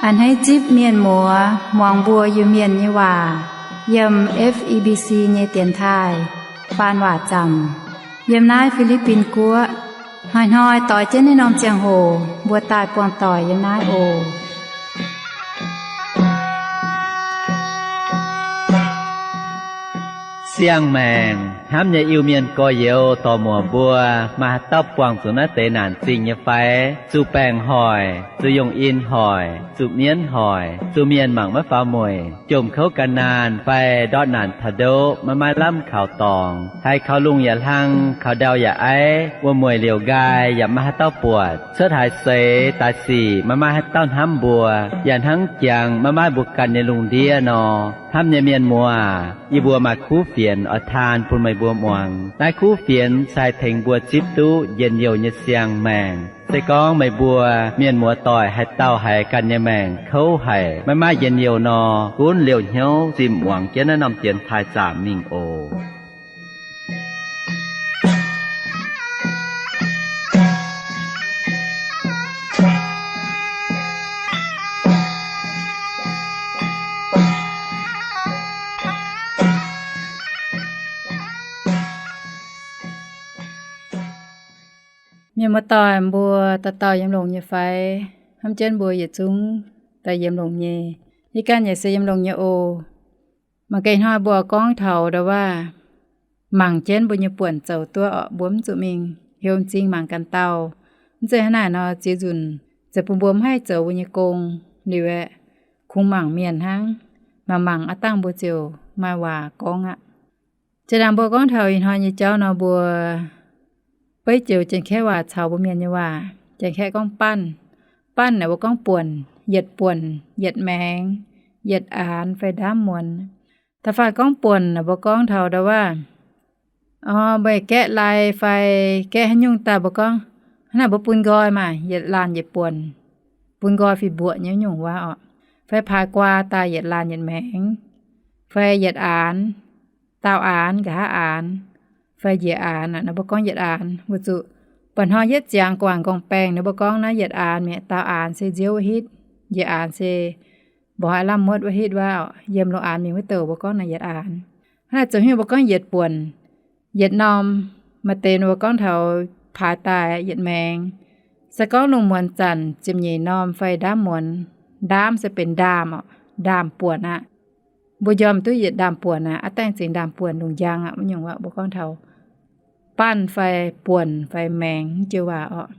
A'hneiv zipv mienh muoz muangx mbuo Iu-Mienh nyei waac yiem F E B C nyei dienx taaih faan waac zaamc yiem naaiv Fi^li^bin Guoqv. Hnoi-hnoi doix jienv naaiv norm ziangh hoc mbuo daaih buangh doic yiem naaiv oc. Siang-maengc hnamv nyei Iu-Mienh gorx-youz dorc-muoc mbuo, maaih haaix dauh buangh zuqc naaiv deix naanc zingh nyei fai? Zuqc baengc hoic, zuqc yungh in hoic, zuqc mienv hoic, zuqc mienh mangc maiv faaux mueic, jomc kouv gan naanh fai ndortv naanc taux ndoqv maiv maaih lamh kaux dorngx, haiz kaux lungh yaac hlang, kaux ndau yaac aiv, wuom-mueic liouc nqaai yaac maiv maaih haaix dauh buatc, cuotv haaix seix daaih sic maiv maaih haaix dauh hnamv mbuo, yaac hnangv jangx maiv maaih mbuo ganh nyei lungh ndiev nor. Hnamv nyei mienh muoz, yie mbuo maaih kuv fienx oix taan bun meih mbuo muangx. Naaiv kuv fienx se haih tengx mbuo zipv duqv njien-youh nyei siang-maengc. Se gorngv meih mbuo mienh muoz doic haaix dauh haiz ganh nyei maengc kouv haic, maiv maaih njien-youh nor, gunv liouh hnyouv zinh muangx jienv naaiv norm dienx taaih zaamc mingh oc. Mienh muoz-doic mbuo, dauh dauh yiem longx nyei fai? Hnamv jienv mbuo yietc zungv daaih yiem longx nyei. Yie ganh yaac se yiem longx nyei oc. Mangc gaax hnoi mbuo gorngv taux ndau-waav mangc jienv mbuo nyei buonc zoux duqv orqc, mbuo mv zuqc mingh heuc m'zing mangc ganh dauh. Mv zeiz hnangv naaic nor, ziex nzunc ziouc bun mbuo mv haih zoux mbuo nyei gong liuz aeqv, kungx mangc mienh hnangv. Mangc mangc aav dangh mbuo ziouc maaih waac gorngv aqv. Zinh ndaangc mbuo gorngv taux ih hnoi nyei jauv nor, mbuo beiv joux Janx-Kaeqv waac caux mbuo Mienh nyei waac. Janx-Kaeqv gorngv ปั้น. ปั้น naaic mbuo gorngv buonc, yietc buonc, yietc maengx, yietc aanx fai ndaamv muonz. Da'faanh gorngv buonc naaic mbuo gorngv taux ndau-waav, o, meih gaeqv lai fai gaeqv haaix nyungc daaih mbuo gorngv, hnangv naaic mbuo bun nqoi maah, yietc laanh yietc buonc, bun nqoi fih mbuoqc nyei nyungc waac orqc, fai paaix guaa daaih yietc laanh yietc maengx, fai yietc aanx, daauh aanx, nqa'haav aanx, fai njiec aanx, naaiv mbuo gorngv yietc aanx. Weic zuqc mba'hnoi yietv ziangx guangc nqorngv-baengh naaiv mbuo gorngv naaiv yietc aanx mi'aqv. Daauh aanx se nziouv wuov hitv, njiec aanx se mborqv haaix lamh muotv wuov hitv waac orqc. Yiem lungh aanx mingh wuov douc mbuo gorngv naaiv yietc aanx. Hnangv naaic zoux haaix nyungc mbuo gorngv yietc buonc, yietc norm. Maaih deix ninh mbuo gorngv taux paaix daaih yietc maengx. Se gorngv lungh muonz zanc ziepc nyeic norm fai ndaamv muonz, ndaamv se benx ndaamv orqc, ndaamv buonc aqv. Mbuo njormh duqv yietc ndaamv buonc aqv, aav dangh zingx ndaamv buonc lungh njang aqv. Wuov nyungc waac mbuo gorngv taux ปั้น fai buonc fai maengx jiu waac orqc.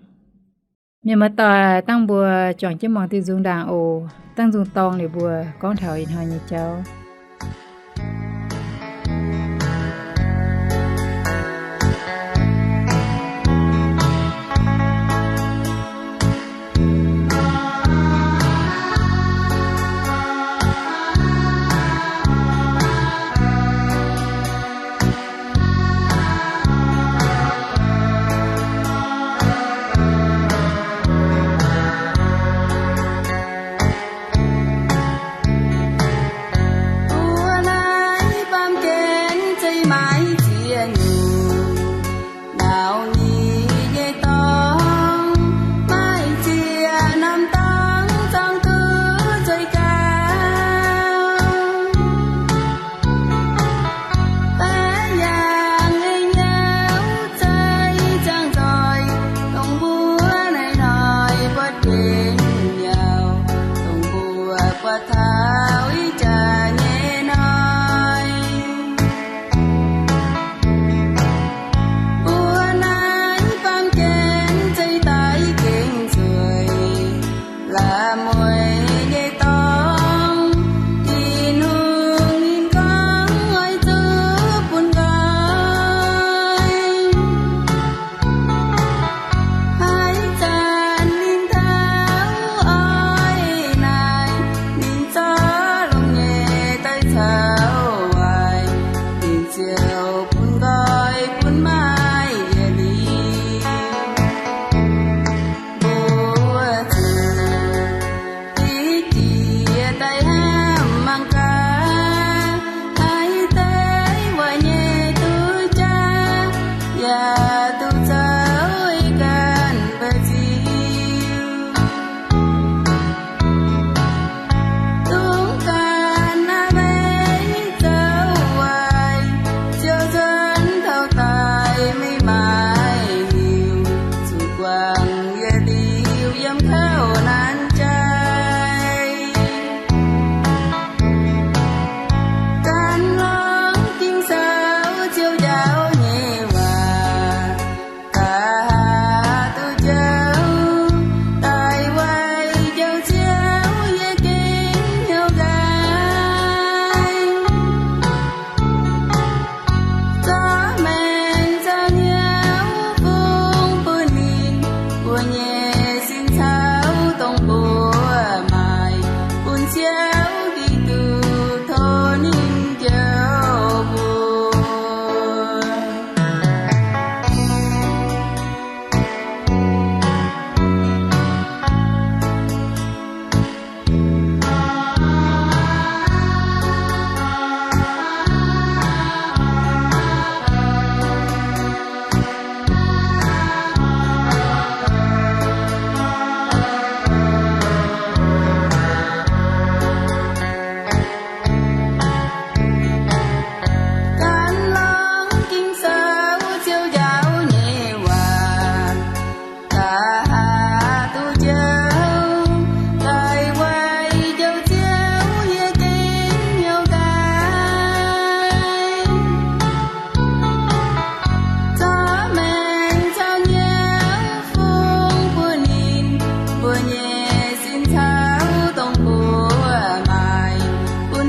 Mienh muoz-doic, dangh mbuo juangc jienv muangx diuh nzung ndaangc oc. Dangh nzung dorng liuz mbuo gorngv taux ih hnoi nyei jauv.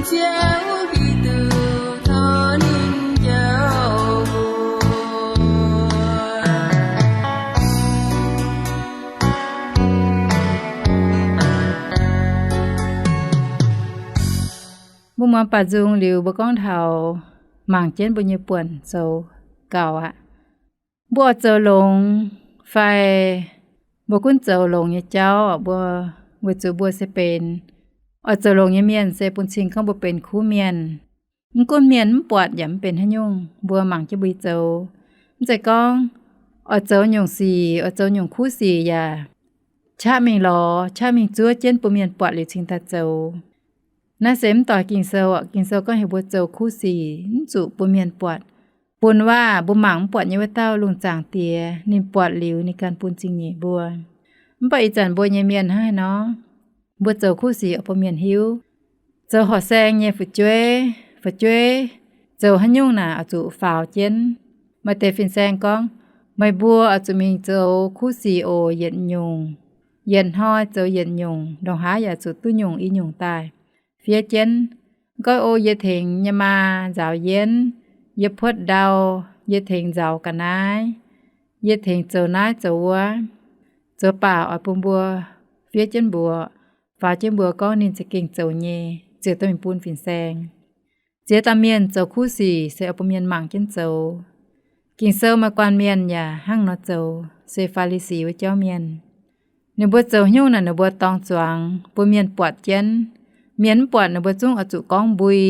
Ziouv Giduc tov ninh jauv mbuo. Mbuo muangx baac nzung liuz mbuo gorngv taux mangc jienv mbuo nyei buonc zoux gaux aqv. Mbuo oix zoux longx fai mbuo gunv zoux longx nyei jauv, mbuo weic zuqc mbuo se benx oix zoux longx nyei mienh se bun cing gorngv mbuo benx kuv mienh. Mv gunv mienh mv buatc yaac mv benx haaix nyungc, mbuo mangc jienv mbuo nyei zoux. Mv zeiz gorngv oix zoux nyungc sic, oix zoux nyungc kuv sic yaac qaqv mingh lorz, qaqv mingh zuov jienv bun mienh buatc liuz cingx daaih zoux. Naaiv se mv doix Ging-Sou. Ging-Sou gorngv heuc mbuo zoux kuv sic mv zuqc bun mienh buatc. Bun waac mbuo mangc mv buatc nyei wuov dauh lungh zaangc Diex, ninh buatc liuz ninh ganh bun zingh nyeic mbuo. Mv baac ih zanc mbuo nyei mienh hnangv haaix nor, mbuo zoux kuv sic oix bun mienh hiuv, zoux horqc saeng nyei fu'jueiv, fu'jueiv zoux haaix nyungc naaic oix zuqc faaux jienv. Maaih deix fin-saeng gorngv, meih mbuo oix zuqc mingh zoux kuv sic oc, yietc nyungc, yietc hnoi zoux yietc nyungc, ndongc haaix yaac zuqc duqv nyungc i nyungc daaih fiev jienv. Nqoi o, yie tengx nyei maa nzaaux yienv, yie puotv ndau, yie tengx nzaaux ga'naaiv, yie tengx zoux naaiv zoux wuov. Zoux baac oix bun mbuo fiev jienv mbuox, faaux jienv mbuox gorngv ninh za'gengh zoux nyei, ziouc dorh mingh bun fin-saeng. Ziex dauh mienh zoux kuv sic se oix bun mienh mangc jienv zoux. Ging-Sou maaih guanh mienh yaac hnangv nor zoux, se Faa^li^si wuov jauv mienh. Ninh mbuo zoux haaix nyungc naaic ninh mbuo dorng zuangx bun mienh buatc jienv. Mienh mv buatc ninh mbuo zungv oix zuqc gorngv mbui,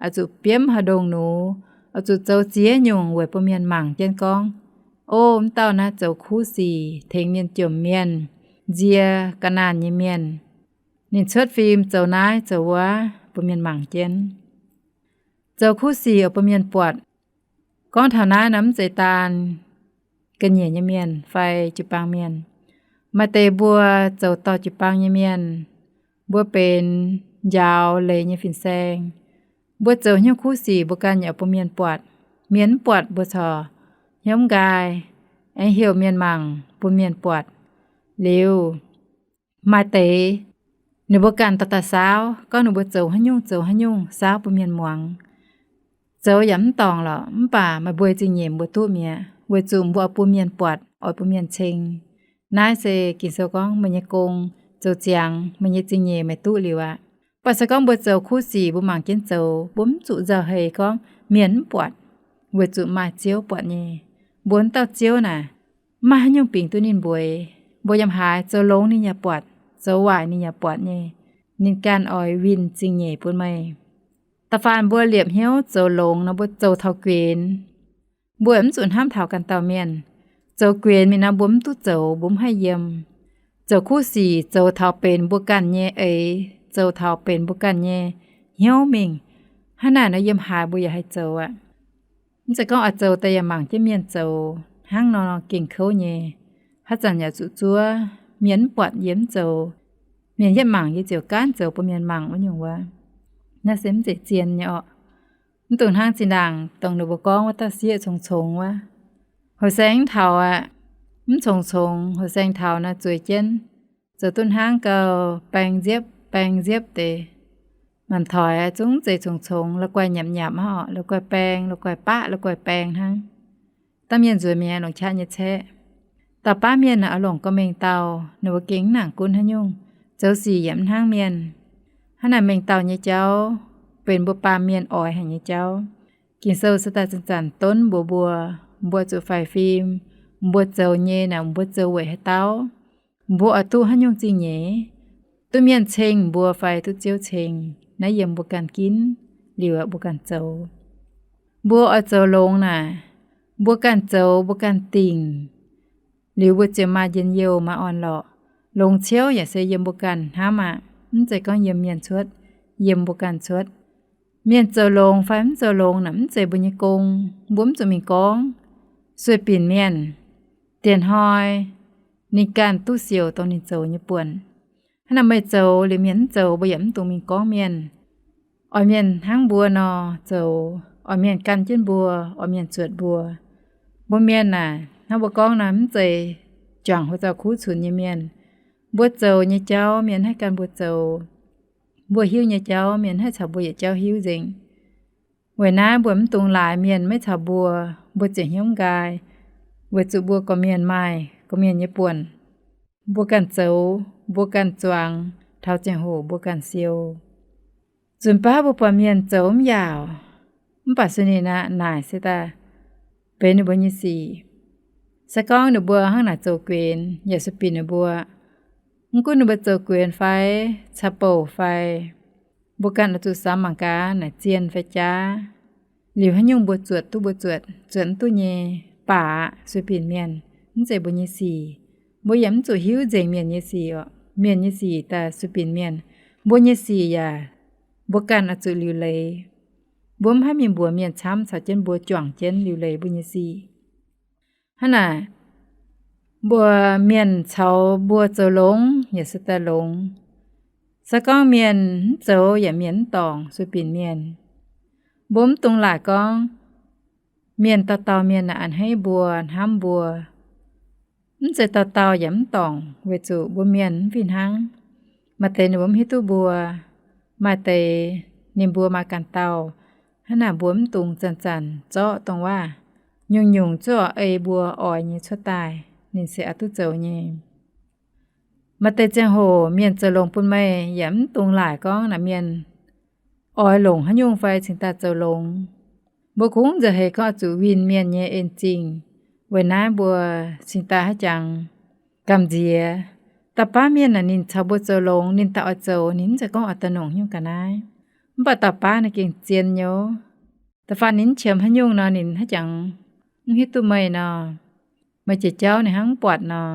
oix zuqc biomv haaix ndongh nux, oix zuqc zoux ziex nyungc weic bun mienh mangc jienv gorngv, o, mv dauh naaiv zoux kuv sic, tengx mienh jomc mienh, nzie ga'naanh nyei mienh. Ninh cuotv fim zoux naaiv zoux wuov bun mienh mangc jienv. Zoux kuv sic oix bun mienh buatc. Gorngv taux naaiv nor mv zeiz daan ga'nyiec nyei mienh fai jiu-baang mienh. Maaih deix mbuo zoux dorh jiu-baang nyei mienh, mbuo benx njaaux leiz nyei fin-saeng. Mbuo zoux haaix nyungc kuv sic mbuo ganh yaac bun mienh buatc. Mienh mv buatc mbuo corc hnyouv nqaai, aengx heuc mienh mangc bun mienh buatc. Liuz maaih deix ninh mbuo ganh dorh daaih saauv, gorngv ninh mbuo zoux haaix nyungc zoux haaix nyungc saauv bun mienh muangx. Zoux yaac mv dorngc lorqc, mv baac meih mbuo nyei zingh nyeic mbuo duqv mi'aqv, weic zuqc mbuo oix bun mienh buatc, oix bun mienh ceng. Naaiv se Ging-Sou gorngv meih nyei gong zoux ziangx, meih nyei zingh nyeic meih duqv liuz aqv. Mv baac se gorngv mbuo zoux kuv sic mbuo mangc jienv zoux, mbuo mv zuqc nzauh heix gorngv mienh mv buatc, weic zuqc maaih Ziouv buatc nyei. Mbuo wuov dauh Ziouv naaic, mv maaih haaix nyungc bingx duqv ninh mbueiz. Mbuo yiem haaix zoux longx ninh yaac buatc, zoux waaic ninh yaac buatc nyei. Ninh ganh oix winh zingh nyeic bun meih. Da'faanh mbuo liepc hnyouv zoux longx nor mbuo zoux taux guenx, mbuo mv zuqc hnamv taux ganh dauh mienh. Zoux guenx mingh nor mbuo mv duqv zoux, mbuo mv haih yiem. Zoux kuv sic zoux taux benx mbuo ganh nyei eix, zoux taux benx mbuo ganh nyei hnyouv mingh. Hnangv naaic nor yiem haaix mbuo yaac haih zoux aqv. Mv zeiz gorngv oix zoux daaih yaac mangc jienv mienh zoux hnangv nor gengh kouv nyei. Haaix zanc yaac zuqc zuov, mienh mv buatc yie mv zoux. Mienh yietv mangc yie ziouc gaanv zoux bun mienh mangc wuov nyungc wuov. Naaiv se mv zeiz zien nyei orqc. Mv dungx hnangv zinh ndaangc dongh ninh mbuo gorngv wuov dauh sieqv congx-congx wuov. Houh saeng mv taux aqv. Mv congx-congx, houh saeng taux naaiv zueiz jienv, zoux duqv hnangv gauh baeng nziepv baeng nziepv deix. Maanc toix zungv zeiz congx-congx, la'guaih nyapc nyapc hnangv orqc, la'guaih baeng, la'guaih baqv, la'guaih baeng hnangv. Dangh mienh nzuonx mi'aqv, longc qaqv nyei caeqv. Dauh baav mienh naaic oix longc gorqv-mengh dauh, ninh mbuo gengh mv nangc gunv haaix nyungc, zoux sic yaac mv hnangv mienh. Hnangv naaic mengh dauh nyei jauv benx mbuo baamh mienh oix haic nyei jauv. Ging-Sou se daaih zanc-zanc donv mbuox mbuo, mbuo zuqc faix fim, mbuo zoux nyei naaic mbuo zoux weic haaix dauh, mbuo oix duqv haaix nyungc zingh nyeic, duqv mienh ceng mbuo fai duqv Ziouv ceng, naaiv yiem mbuo ganh ginv liuz mbuo ganh zoux. Mbuo oix zoux longx naaic, mbuo ganh zoux mbuo ganh dingc, liuz mbuo ziouc maaih njien-youh maaih orn-lorqc. Longx ciouv yaac se yiem mbuo ganh hnamv aqv, mv zeiz gorngv yiem mienh cuotv, yiem mbuo ganh cuotv. Mienh zoux longx fai mv zoux longx naaic mv zeiz mbuo nyei gong, mbuo mv zuqc mingh gorngv. Sueih binc mienh, dieh hnoi ninh ganh duqv siouc dongh ninh zoux nyei buonc. Hnangv naaic meih zoux liuz mienh mv zoux, mbuo yaac mv dungx mingh gorngv mienh. Oix mienh hnangv mbuo nor zoux, oix mienh gan jienv mbuo, oix mienh zuotc mbuo. Mbuo mienh naaic, hnangv mbuo gorngv nor, mv zeiz juangc hoc zaux kuv cunx nyei mienh. Mbuo zoux nyei jauv mienh haih gan mbuo zoux. Mbuo hiuv nyei jauv, mienh haih caux mbuo yietc jauv hiuv nzengc. Weic naaiv mbuo mv dungx laaix mienh maiv caux mbuo, mbuo ziouc hnyouv nqaai, weic zuqc mbuo gorqv-mienh maaih gorqv-mienh nyei buonc. Mbuo ganh zoux, mbuo ganh zuangx, taux ziangh hoc mbuo ganh siou. Nzunc baav mbuo buatc mienh zoux mv yaauc, mv baac sueih ninh aqv, naaic se daaih benx ninh mbuo nyei sic. Se gorngv ninh mbuo hnangv naaic zoux guenx yaac sueih binc ninh mbuo, mv gunv ninh mbuo zoux guenx fai caqv-bouc fai, mbuo ganh oix zuqc samx mangc gaax naaic zien fai jaav. Liuz haaix nyungc mbuo zuotc duqv mbuo zuotc, zuotc mv duqv nyei, baac sueih binc mienh, mv zeiz mbuo nyei sic. Mbuo yaac mv zuqc hiuv nzengc mienh nyei sic oc. Mienh nyei sic daaih sueih binc mienh, mbuo nyei sic yaac mbuo ganh oix zuqc liuc leiz. Mbuo mv haih mingh mbuox mienh camv caux jienv mbuo juangc jienv liuc leiz mbuo nyei sic. Hnangv naaic, mbuo, mienh caux mbuo zoux longx yaac se daaih longx. Se gorngv mienh mv zoux yaac mienh mv dorngc, sueih binc mienh. Mbuo mv dungx laaic gorngv mienh dauh dauh mienh a'hneiv mbuo, hnamv mbuo. Mv zeiz dauh dauh yaac mv dorngc, weic zuqc mbuo mienh mv fih hnangv. Maaih deix ninh mbuo mv hiuv duqv mbuo, maaih deix ninh mbuo maaih ganh dauh. Hnangv naaic mbuo mv dungx zanc-zanc zorqv dongh waac, nyungc-nyungc zuov ei mbuo oix nyei cuotv daaih, ninh se oix duqv zoux nyei. Maaih deix ziangh hoc mienh zoux longx bun meih yaac mv dungx laaic gorngv naaic mienh oix longc haaix nyungc fai cingx daaih zoux longx. Mbuo kungx nzauh heix gorngv oix zuqc winh mienh nyei en-zingh. Weic naaiv mbuo cingx daaih haaix jangx gamh nziex. Dauh baav mienh naaic ninh caux mbuo zoux longx, ninh daaih oix zoux, ninh mv zeiz gorngv oix daaih longc haaix nyungc ga'naaiv. Mv baac dauh baav naaic gengh zien nyei. Da'faanh ninh mv qiemx haaix nyungc nor, ninh haaix jangx mv hiuv duqv meih nor, meih jiex jauv ninh hnangv mv buatc nor.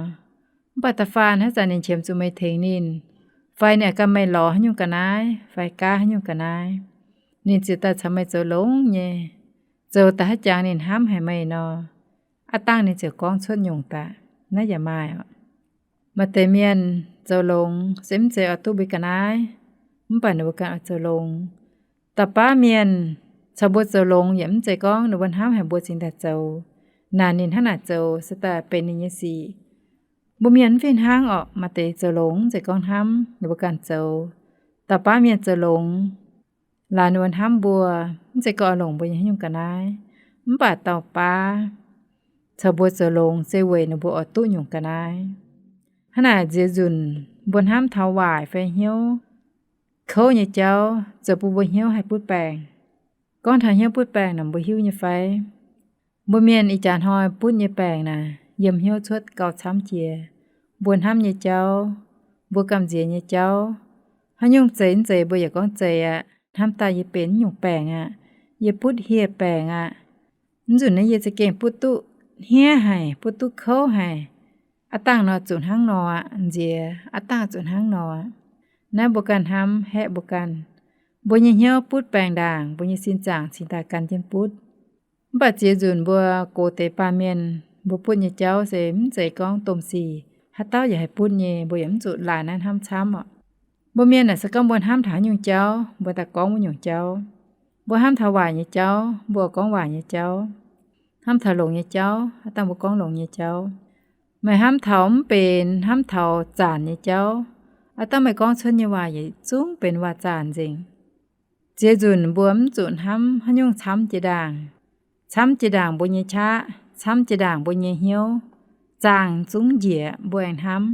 Mv baac da'faanh haaix zanc ninh qiemx zuqc meih tengx ninh, fai ninh ganh meih lorz haaix nyungc ga'naaiv fai gaav haaix nyungc ga'naaiv, ninh ziouc daaih caux meih zoux longx nyei. Zoux daaih haaix jangx ninh hnamv haic meih nor, aav dangh ninh ziouc gorngv cuotv nyungc daaih. Naaiv yaac maaih oc. Maaih deix mienh zoux longx se mv zeiz oix duqv mbuo ga'naaiv, mv baac ninh mbuo ganh oix zoux longx. Dauh baav mienh caux mbuo zoux longx yaac mv zeiz gorngv ninh mbuo hnamv haic mbuo cingx daaih zoux. Naaic ninh hnangv naaic zoux se daaih benx ninh nyei sic. Mbuo mienh mv fih hnangv orqc. Maaih deix zoux longx mv zeiz gorngv hnamv, ninh mbuo ganh zoux. Dauh baav mienh zoux longx, laaix ninh mbuo hnamv mbuo, mv zeiz gorngv oix longc mbuo nyei haaix nyungc ga'naaiv. Mv baac dauh baav caux mbuo zoux longx se weic ninh mbuo oix duqv nyungc ga'naaiv. Hnangv naaic nziex nzunc mbuo hnamv taux waaic fai hnyouv kouv nyei jauv zoux bun mbuo hnyouv haih butv baengc. Gorngv taux hnyouv butv baengc naaic mbuo hiuv nyei fai? Mbuo mienh ih jaax hnoi butv nyei baengc naaic yiem hnyouv cuotv gauh camv jiex. Mbuo hnamv nyei jauv, mbuo gamh nziex nyei jauv, haaix nyungc zeiz mv zeiz mbuo yaac gorngv zeiz aqv. Hnamv daaih yie benx naaiv nyungc baengc aqv, yie butv hieh baengc aqv. Mv nzunc naaiv yie za'gengh butv duqv hniev haic, butv duqv kouv haic. Aav dangh nor zuqc hnangv nor aqv, nziex aav dangh zuqc hnangv nor aqv. Naaiv mbuo ganh hnamv haeqv mbuo ganh. Mbuo nyei hnyouv butv baengc ndaangc, mbuo nyei sin zaangc cingx daaih gan jienv butv. Mv baac ziex nzunc mbuo gox deix baamh mienh, mbuo butv nyei jauv se mv zeiz gorngv domh sic haaix dauh yaac haih butv nyei. Mbuo yaac mv zuqc laaix naaiv hnamv camv orqc. Mbuo mienh naaic se gorngv mbuo hnamv taux haaix nyungc jauv, mbuo daaih gorngv wuov nyungc jauv. Mbuo hnamv taux waaic nyei jauv, mbuo gorngv waaic nyei jauv. Hnamv taux longx nyei jauv, aav dangh mbuo gorngv longx nyei jauv. Meih hnamv taux mv benx, hnamv taux zaanc nyei jauv, aav dangh meih gorngv cuotv nyei waac yietc zungv benx waac zaanc nzengc. Ziex nzunc mbuo mv zuqc hnamv haaix nyungc camv jiex ndaangc, camv jiex ndaangc mbuo nyei qaqv, camv jiex ndaangc mbuo nyei hnyouv, zaangh zungv njiec mbuo aengx hnamv.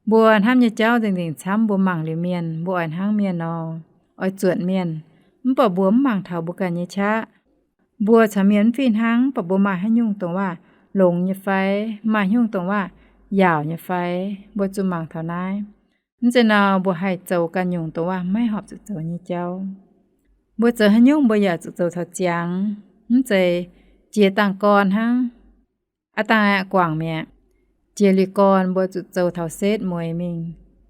Mbuo hnamv nyei jauv nzengc nzengc camv, mbuo mangc liuz mienh, mbuo oix hnangv mienh nor, oix zuotc mienh, mv baac mbuo mv mangc taux mbuo ganh nyei qaqv. Mbuo caux mienh mv fih hnangv, mv baac mbuo maaih haaix nyungc dongh waac longx nyei fai, maaih haaix nyungc dongh waac yaauc nyei fai, mbuo zuqc mangc taux naaiv. Mv zeiz nor mbuo haih zoux ganh nyungc dongh waac maiv horpc zuqc zoux nyei jauv. Mbuo zoux haaix nyungc mbuo yaac zuqc zoux taux ziangx, mv zeiz jiex dangh gorn hnangv. Aav dangh aeqv, guangc mi'aqv. Jiex liuz gorn mbuo zuqc zoux taux setv mueiz mingh,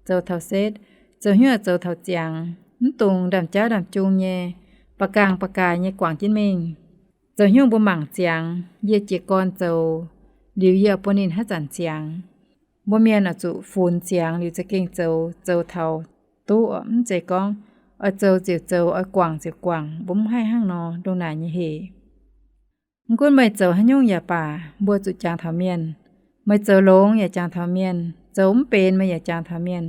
zoux taux setv, zoux hnyouv zoux taux ziangx, mv dungx ndaamv-jauv ndaamv-jung nyei, ba'gaangh ba'gaaix nyei guangc jienv mingh. Zoux hnyouv mbuo mangc ziangx, yie jiez gorn zoux, liuz yie bun ninh haaix zanc ziangx. Mbuo mienh oix zuqc funx ziangx liuz za'gengh zoux, zoux taux duqv, mv zeiz gorngv oix zoux ziouc zoux, oix guangc ziouc guangc, mbuo mv haih hnangv nor ndongc naaic nyei hec. Mv gunv meih zoux haaix nyungc yaac baac, mbuo zuqc jangx taux mienh. Meih zoux longx yaac jangx taux mienh, zoux mv benx meih yaac jangx taux mienh.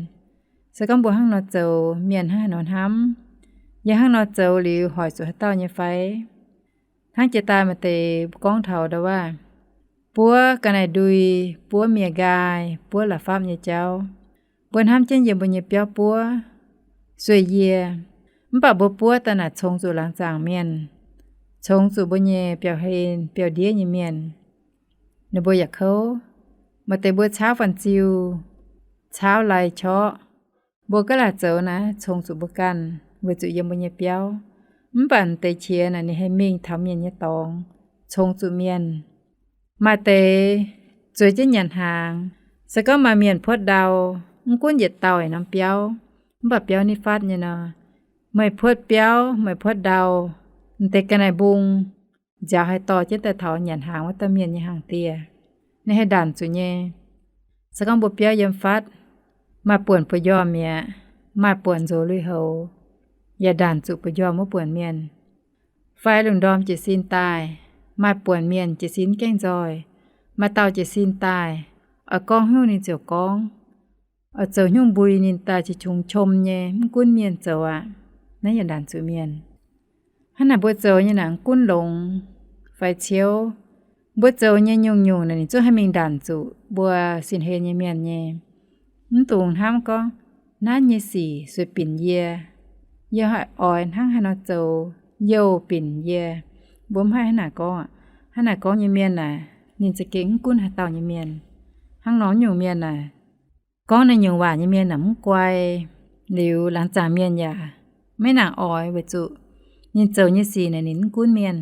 Se gorngv mbuo hnangv nor zoux, mienh hnangv haaix nor hnamv? Yie hnangv nor zoux liuz hoic zuqc haaix dauh nyei fai? Hnangv jiex daaih maaih deix gorngv taux ndau wuov, buov ga'naaiv ndui, buov miev nqaai, buov la'fapv nyei jauv. Mbuo hnamv jienv yiem mbuo nyei biauv buov, sueih yie. Mv baac mbuo buov daaih naaic congx zuqc laangz zaangc mienh, congx zuqc mbuo nyei biauv-hlen biauv-ndiev nyei mienh. Ninh mbuo yaac kouv. Maaih deix mbuo caauv fan-ziu, caauv lai-qorqv. Mbuo ga'laaic zoux naaic congx zuqc mbuo ganh weic zuqc yiem mbuo nyei biauv. Mv baac deix qiex naaic ninh haih mingh taux mienh nyei dorngx, congx zuqc mienh. Maaih deix zueiz jienv nyanc hnaangx, se gorngv maaih mienh puotv ndau, mv gunv yietc dauh norm biauv, mv baac biauv nitv fatv nyei nor, meih puotv biauv, meih puotv ndau, deix ga'naaiv mbung nziaaux haih dorh jienv daaih taux nyanc hnaangx wuov dauh mienh nyei hnaangx-dieh. Ninh haih ndanc zuqc nyei. Se gorngv mbuo biauv yiem fatv, maaih buonc buonc-njormh mi'aqv, maaih buonc nzox lui-houx, yaac ndanc zuqc buonc-njormh wuov buonc mienh. Fai lungh ndorm jiez sin daaih, maaih buonc mienh jiez sin mv gaengh nzoih, maaih dauh jiez sin daaih, oix gorngv haaix nyungc ninh ziouc gorngv, oix zoux haaix nyungc mbui ninh daaih qiex qongx qom nyei, mv gunv mienh zoux aqv. Naaiv yaac ndanc zuqc mienh. Hnangv naaic mbuo zoux nyei naaic mv gunv longx fai ciouv, mbuo zoux nyei nyungc-nyungc naaic ninh zungv haih mingh ndanc zuqc mbuo sin-hlen nyei mienh nyei. Mv dungx hnamv gorngv, naaiv nyei sic sueih binc yie, yie haih oix hnangv haaix nor zoux youh binc yie. Mbuo mv haih hnangv naaic gorngv aqv. Hnangv naaic gorngv nyei mienh naaic ninh za'gengh mv gunv haaix dauh nyei mienh. Hnangv nor nyungc mienh naaic, gorngv naaiv nyungc waac nyei mienh naaic mv guai. Liuz laangz zaangc mienh yaac maiv nangc oix weic zuqc ninh zoux nyei sic naaic ninh mv gunv mienh.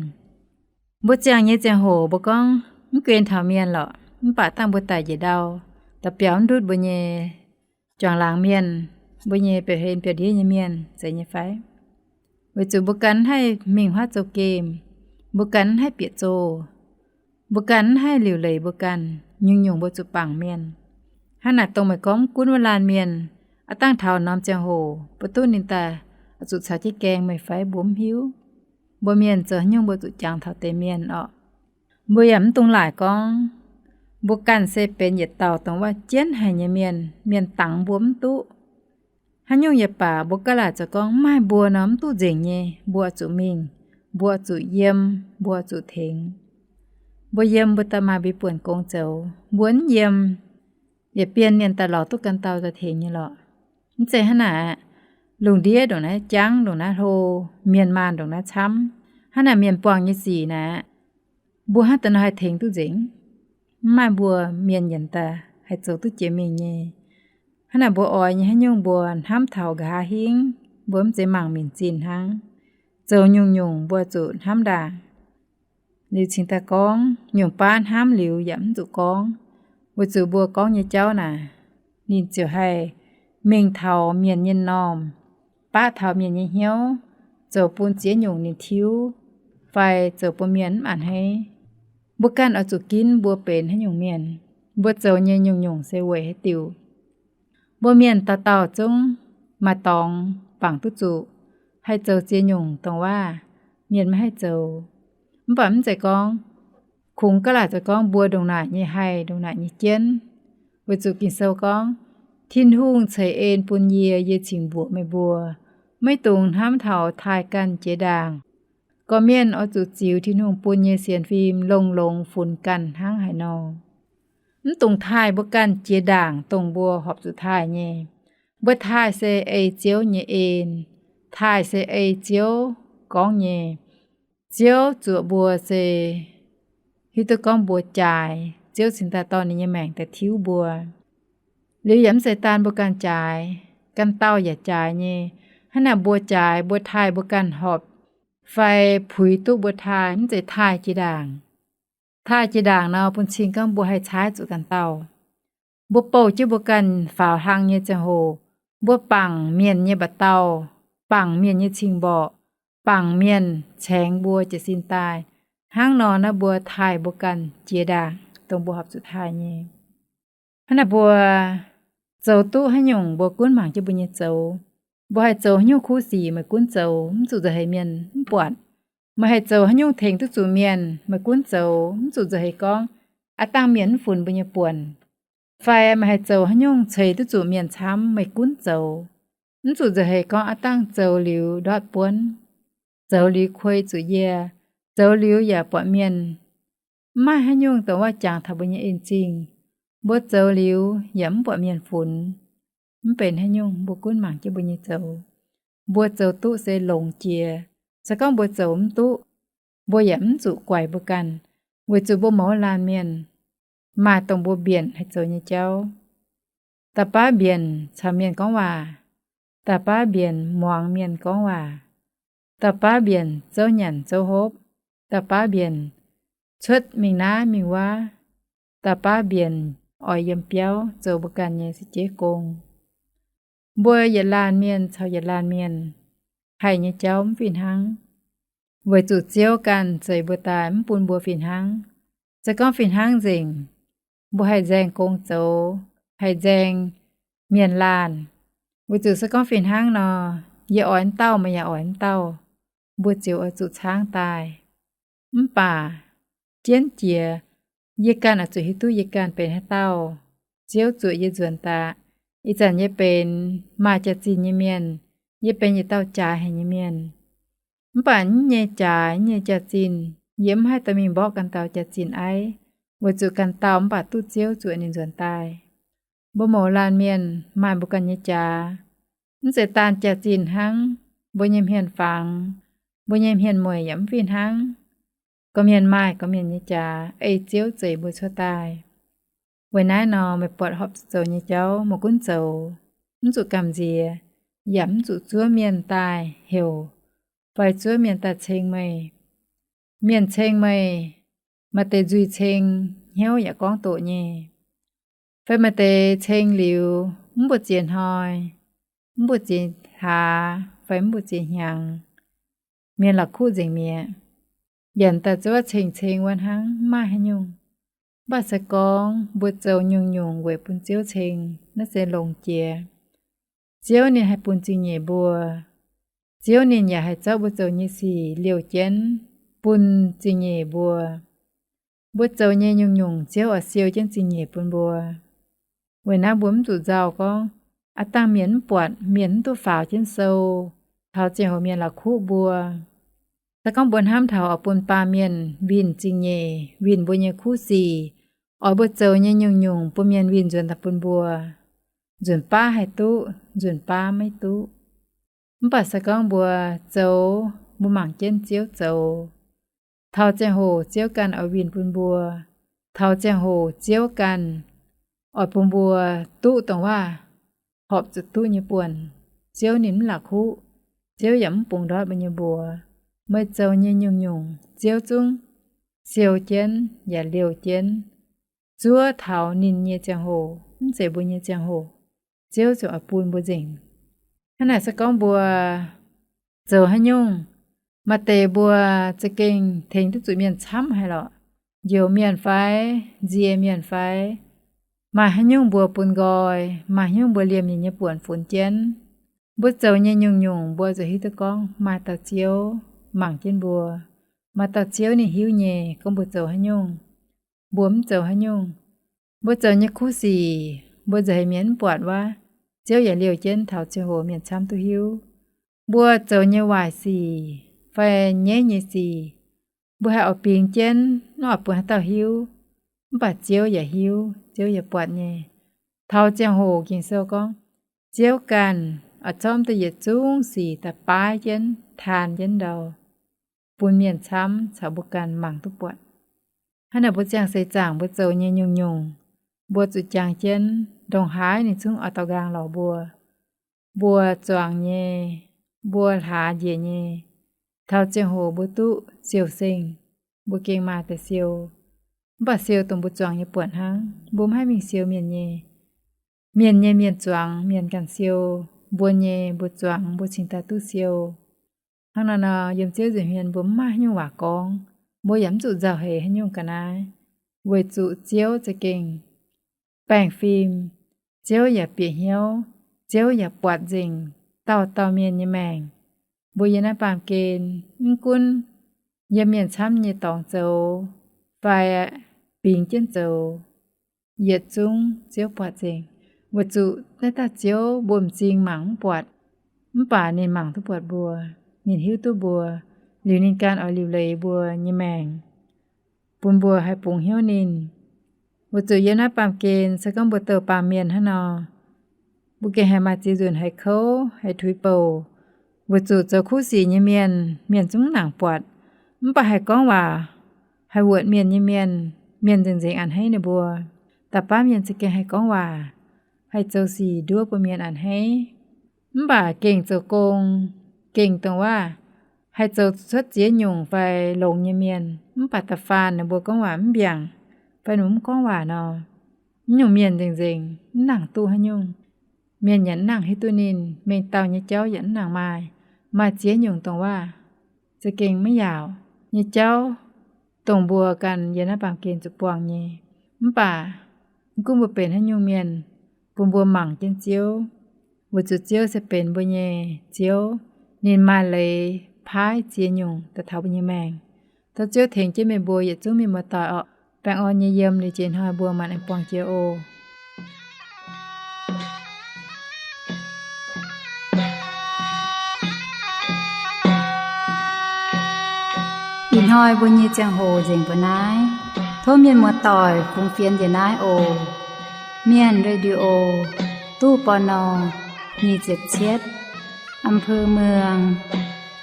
Mbuo ziangh nyei ziangh hoc mbuo gorngv mv guen taux mienh lorqc, mv baac dangh mbuo daic njiec ndau, da'biaux mv ndutv mbuo nyei juangc laangz mienh, mbuo nyei biauv-hlen biauv-ndiev nyei mienh, zeiz nyei fai? Weic zuqc mbuo ganh mv haih mingh huaav zoux gemh, mbuo ganh mv haih bieqc zoh, mbuo ganh mv haih liuc leiz mbuo ganh, nyungc-nyungc mbuo zuqc bangc mienh. Hnangv naaic dongh meih gorngv mv gunv wuov laanh mienh, aav dangh taux norm ziangh hoc mbuo duqv ninh daaih oix zuqc caux jienv gaeng meih fai mbuo mv hiuv. Mbuo mienh zoux haaix nyungc mbuo zuqc jangx taux deix mienh orqc. Mbuo yaac mv dungx laaic gorngv mbuo ganh se benx yietc dauh dongh wuov jienv haic nyei mienh, mienh dangx mbuo mv duqv. Haaix nyungc yaac baac mbuo ga'laaic zoux gorngv mv maaih mbuo nor mv duqv nzengc nyei, mbuo zuqc mingh, mbuo zuqc yiem, mbuo zuqc tengx. Mbuo yiem mbuo daaih maaih mbuo buonc gong zoux, mbuo mv yiem, yietc bienh mienh daaih lorz duqv ganh dauh daaih tengx nyei lorqc. Mv zeiz hnangv naaic aqv. Lungh ndiev ndongc naaiv jangv, ndongc naaiv hlo, mienh maanh ndongc naaiv camv, hnangv naaic mienh buangh nyei sic naaic, mbuo hnangv da'nor haih tengx duqv nzengc? Mv maaih mbuo mienh yienc daaih haih zoux duqv jiex mingh nyei. Hnangv naaic mbuo oix nyei haaix nyungc mbuo hnamv taux nqa'haav hingv, mbuo mv zeiz mangc minc zinh hnangv. Zoux nyungc-nyungc mbuo zuqc hnamv ndaangc. Liuz cingx daaih gorngv, nyungc baav hnamv liuz yaac mv zuqc gorngv, weic zuqc mbuo gorngv nyei jauv naaic, ninh ziouc haih mingh taux mienh nyei m'normh, baqv taux mienh nyei hnyouv, zoux bun ziex nyungc ninh tiuv, fai zoux bun mienh mv a'hneiv. Mbuo ganh oix zuqc ginv mbuo benx haaix nyungc mienh. Mbuo zoux nyei nyungc-nyungc se weic haaix diuc? Mbuo mienh dauh dauh zungv maaih dorngx bangc duqv zuqc haih zoux ziex nyungc dongh waac mienh maiv haih zoux. Mv baac mv zeiz gorngv, kungx ga'laaic zoux gorngv mbuo ndongc naaic nyei haih, ndongc naaic nyei jienv. Weic zuqc Ging-Sou gorngv, Tin-Hungh ceix en bun yie, yie cingx mbuox meih mbuo, maiv dungx hnamv taux taaih ganh jiex ndaangc. Gorqv-mienh oix zuqc ziux Tin-Hungh bun nyei sienx fim longx-longx funx ganh hnangv haaix nor. Mv dungx taaih mbuo ganh jiex ndaangc dongh mbuo horpc zuqc taaih nyei. Mbuo taaih se ei Ziouv nyei en, taaih se ei Ziouv gorngv nyei. Ziouv zuoqc mbuo se hiuv duqv gorngv mbuo jaaix, Ziouv cingx daaih dorh ninh nyei maengc daaih tiuv mbuo. Liuz yaac mv zeiz daan mbuo ganh jaaix, ganh dauh yaac jaaix nyei. Hnangv naaic mbuo jaaix, mbuo taaih mbuo ganh horpc fai puix duqv mbuo taaih, mv zeiz taaih jiex ndaangc. Taaih jiex ndaangc nor bun cing gorngv mbuo haih caaiv zuqc ganh dauh. Mbuo bouh jienv mbuo ganh faaux hlang nyei ziangh hoc, mbuo bangc mienh nyei mba'dauh, bangc mienh nyei cing-mborqc, bangc mienh caengx mbuo jiez sin daaih. Hnangv nor naaiv mbuo taaih mbuo ganh jiex ndaangc dongh mbuo horpc zuqc taaih nyei. Hnangv naaic mbuo zoux duqv haaix nyungc mbuo gunv mangc jienv mbuo nyei zoux. Mbuo haih zoux haaix nyungc kuv sic meih gunv zoux, mv zuqc nzauh heix mienh mv buatc. Meih haih zoux haaix nyungc tengx duqv zuqc mienh meih gunv zoux, mv zuqc nzauh heix gorngv aav dangh mienh mv funx mbuo nyei buonc. Fai meih haih zoux haaix nyungc ceix duqv zuqc mienh camv, meih gunv zoux. Mv zuqc nzauh heix gorngv aav dangh zoux liuz ndortv buonv, zoux liuz kuei zuqc yie, zoux liuz yaac buatc mienh. Mv maaih haaix nyungc dongh wuov jangx taux mbuo nyei en-zingh. Mbuo zoux liuz yaac mv buatc mienh funx. Mv benx haaix nyungc, mbuo gunv mangc jienv mbuo nyei zoux. Mbuo zoux duqv se longx jiex. Se gorngv mbuo zoux mv duqv, mbuo yaac mv zuqc guaix mbuo ganh, weic zuqc mbuo mouz laanh mienh maaih dongh mbuo mbienc haih zoux nyei jauv. Da'baav mbienc caux mienh gorngv waac, da'baav mbienc muangx mienh gorngv waac, da'baav mbienc zouv nyanc zouv hopv, da'baav mbienc cuotv mingh naaiv mingh wuov, da'baav mbienc oix yiem biauv zoux mbuo ganh nyei se jeiv gong. Mbuo yietc laanh mienh caux yietc laanh mienh haih nyei jauv mv fih hnangv, weic zuqc Ziouv ganh zeix mbuo daaih mv bun mbuo fih hnangv. Se gorngv fih hnangv nzengc, mbuo haih nzaeng gong zoux, haih nzaeng mienh laanh. Weic zuqc se gorngv fih hnangv nor, yie oix wuov dauh meih yaac oix wuov dauh, mbuo ziouc oix zuqc caangv daaih. Mv baac jienv jiex, yie ganh oix zuqc hiuv duqv yie ganh benx haaix dauh. Ziouv zuoqc yie nzuonx daaih, ih zanc yie benx maaih jaax-zinh nyei mienh, yie benx yietc dauh jaaix haic nyei mienh. Mv baac nyei jaaix nyei jaax-zinh, yie mv haih dorh mingh mborqv ganh dauh jaax-zinh aiv, weic zuqc ganh dauh mv baac duqv Ziouv zuoqc ninh nzuonx daaih. Mbuo mouz laanh mienh maaih mbuo ganh nyei jaax. Mv zeiz daanh jaax-zinh hnangv, mbuo nyei hmien-fangx, mbuo nyei hmien-mueic yaac mv fih hnangv. Gorqv-mienh maaih gorqv-mienh nyei jaax, ei Ziouv zeix mbuo cuotv daaih. Weic naaiv nor meih buatc horpc zuqc zoux nyei jauv, maiv gunv zoux, mv zuqc gamh nziex, yaac mv zuqc zuov mienh daaih heuc, fai zuov mienh daaih ceng meih. Mienh ceng meih, maaih deix nzuih ceng, hnyouv yaac gorngv doqc nyei. Fai maaih deix ceng liuz mv mbu'ziex hnoi, mv mbu'ziex hlaax fai mv mbu'ziex hnyangx, mienh la'kuqv nzengc mi'aqv. Yaac daaih zuov ceng-ceng wuov hnangv, mv maaih haaix nyungc. Mv baac se gorngv mbuo zoux nyungc-nyungc weic bun Ziouv ceng, naaiv se longx jiex. Ziouv ninh haih bun zingh nyeic mbuo. Ziouv ninh yaac haih zorqv mbuo zoux nyei sic liouh jienv bun zingh nyeic mbuo. Mbuo zoux nyei nyungc-nyungc Ziouv oix siou jienv zingh nyeic bun mbuo. Weic naaiv mbuo mv zuqc nzauh gorngv, aav dangh mienh mv buatc, mienh mv duqv faaux jienv sou, taux ziangh hoc mienh la'kuqv mbuo. Se gorngv mbuo hnamv taux oix bun baamh mienh winh zingh nyeic, winh mbuo nyei kuv sic, oix mbuo zoux nyei nyungc-nyungc bun mienh winh nzuonx daaih bun mbuo, nzunc baav haih duqv, nzunc baav maiv duqv. Mv baac se gorngv mbuo zoux, mbuo mangc jienv Ziouv zoux, taux ziangh hoc Ziouv ganh oix winh bun mbuo. Taux ziangh hoc Ziouv ganh oix bun mbuo duqv dongh waac horpc zuqc duqv nyei buonc. Ziouv ninh mv la'kuqv, Ziouv yaac mv bungx ndortv mbuo nyei mbuox. Meih zoux nyei nyungc-nyungc Ziouv zungv siou jienv yaac liouh jienv, zuov taux ninh nyei ziangh hoc, mv zeiz mbuo nyei ziangh hoc, Ziouv ziouc oix bun mbuo nzengc. Hnangv naaic se gorngv mbuo zoux haaix nyungc, maaih deix mbuo za'gengh tengx duqv zuqc mienh camv haic lorqc, njoux mienh fai, nzie mienh fai, maaih haaix nyungc mbuo bun nqoi, maaih haaix nyungc mbuo liemh ninh nyei buonc funx jienv. Mbuo zoux nyei nyungc-nyungc mbuo zuqc hiuv duqv gorngv maaih dauh Ziouv mangc jienv mbuo. Maaih dauh Ziouv ninh hiuv nyei gorngv mbuo zoux haaix nyungc, mbuo mv zoux haaix nyungc. Mbuo zoux nyei kuv sic, mbuo nzauh heix mienh mv buatc wuov, Ziouv yaac liouh jienv taux ziangh hoc mienh camv duqv hiuv. Mbuo zoux nyei waaic sic fai nyeiv nyei sic, mbuo haih oix bingx jienv, mv oix bun haaix dauh hiuv, mv baac Ziouv yaac hiuv, Ziouv yaac buatc nyei. Taux ziangh hoc Ging-Sou gorngv, Ziouv ganh oix zorqv deix yietc zungv sic daaih baaiv jienv, taan jienv ndau, bun mienh camv caux mbuo ganh mangc duqv buatc. Hnangv naaic mbuo ziangh seix zaangc mbuo zoux nyei nyungc-nyungc, mbuo zuqc jangx jienv ndongc haaix ninh zungv oix daux nqaang lorz mbuo. Mbuo zuangx nyei, mbuo hlaax njiec nyei, taux ziangh hoc mbuo duqv siou-seng, mbuo gengh maaih deix siou. Mv baac siou dongh mbuo zuangx nyei buonc hnangv, mbuo mv haih mingh siou mienh nyei. Mienh nyei mienh zuangx, mienh ganh siou. Mbuo nyei mbuo zuangx, mbuo cingx daaih duqv siou. Hnangv naaic nor, yiem Ziouv nza'hmien mbuo mv maaih haaix nyungc waac gorngv, mbuo yaac mv zuqc nzauh heix haaix nyungc ga'naaiv, weic zuqc Ziouv za'gengh baengh fim, Ziouv yaac bieqc hnyouv, Ziouv yaac buatc nzengc dauh dauh mienh nyei maengc. Mbuo yiem naaiv baamh gen, mv gunv yiem mienh camv nyei dorngx zoux fai bingx jienv zoux, yietc zungv Ziouv buatc nzengc. Weic zuqc naaiv dauh Ziouv mbuo m'zing mangc mv buatc, mv baac ninh mangc duqv buatc mbuo. Ninh hiuv duqv mbuo, liuz ninh ganh oix liuc leiz mbuo nyei maengc, bun mbuo haih bungx hnyouv ninh. Weic zuqc yiem naaiv baamh gen se gorngv mbuo douh baamh mienh hnangv nor, mbuo gengh haih maaih ziex nzunc haih kouv, haih tuix bouc. Weic zuqc zoux kuv sic nyei mienh, mienh zungv nangc buatc. Mv baac haih gorngv waac, haih wuotc mienh nyei mienh, mienh nzengc-nzengc a'hneiv ninh mbuo. Da'faanh mienh za'gengh haih gorngv waac, haih zoux sic nduov bun mienh a'hneiv. Mv baac gengh zoux gong, gengh dongh waac, haih zoux cuotv ziex nyungc fai longx nyei mienh, mv baac da'faanh ninh mbuo gorngv waac mv mbiaangc, fai ninh mbuo mv gorngv waac nor, naaiv nyungc mienh nzengc-nzengc mv nangc duqv haaix nyungc. Mienh yaac mv nangc hiuv duqv ninh, mengh dauh nyei jauv yaac mv nangc maaih. Maaih ziex nyungc dongh waac za'gengh maiv yaauc nyei jauv, dongh mbuo ganh yiem naaiv baamh gen zuqc buangh nyei. Mv baac mv gunv mbuo benx haaix nyungc mienh, bun mbuo mangc jienv Ziouv, weic zuqc Ziouv se benx mbuo nyei Ziouv. Ninh maaih leiz paaiv ziex nyungc daaih taux mbuo nyei maengc. Tov Ziouv tengx jienv meih mbuo yietc zungv mienh muoz-doic orqc. Baengh orn nyei yiem liuz jiex hnoi mbuo maanc aengx buangh jiex oc. Ih hnoi mbuo nyei ziangh hoc nzengc mbuo naaiv. Tov mienh muoz-doic fungx fienx njiec naaiv oc. Mienh Radio, ตู้ ปณ. nyic ziepc cietv, อำเภอเมือง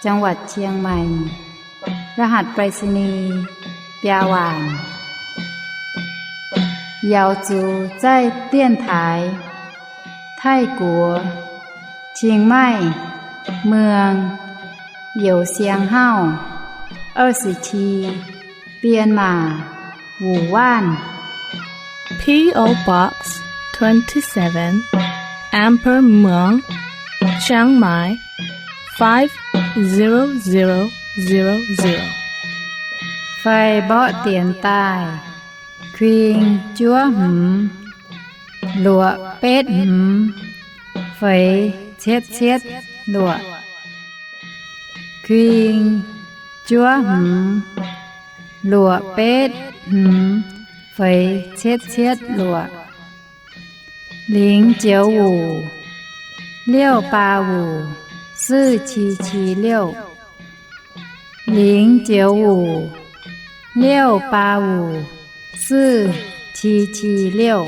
จังหวัดเชียงใหม่ รหัสไปรษณีย์ biaa waanc. 瑶族在电台 Taiv-Guoqv, 清迈, เมือง, 邮箱号 二十七, 编码 五万. P O Box twenty-seven, Amber Muang, Chiang Mai, five zero zero zero zero. Fai mborqv dienx daaih, kuing juov hmz, luoqc betv hmz, feix cietv cietv luoqc. Kuing juov hmz, luoqc betv hmz, feix cietv cietv luoqc. 零九五 六八五 四七七六. 零九五 六八五 四七七六.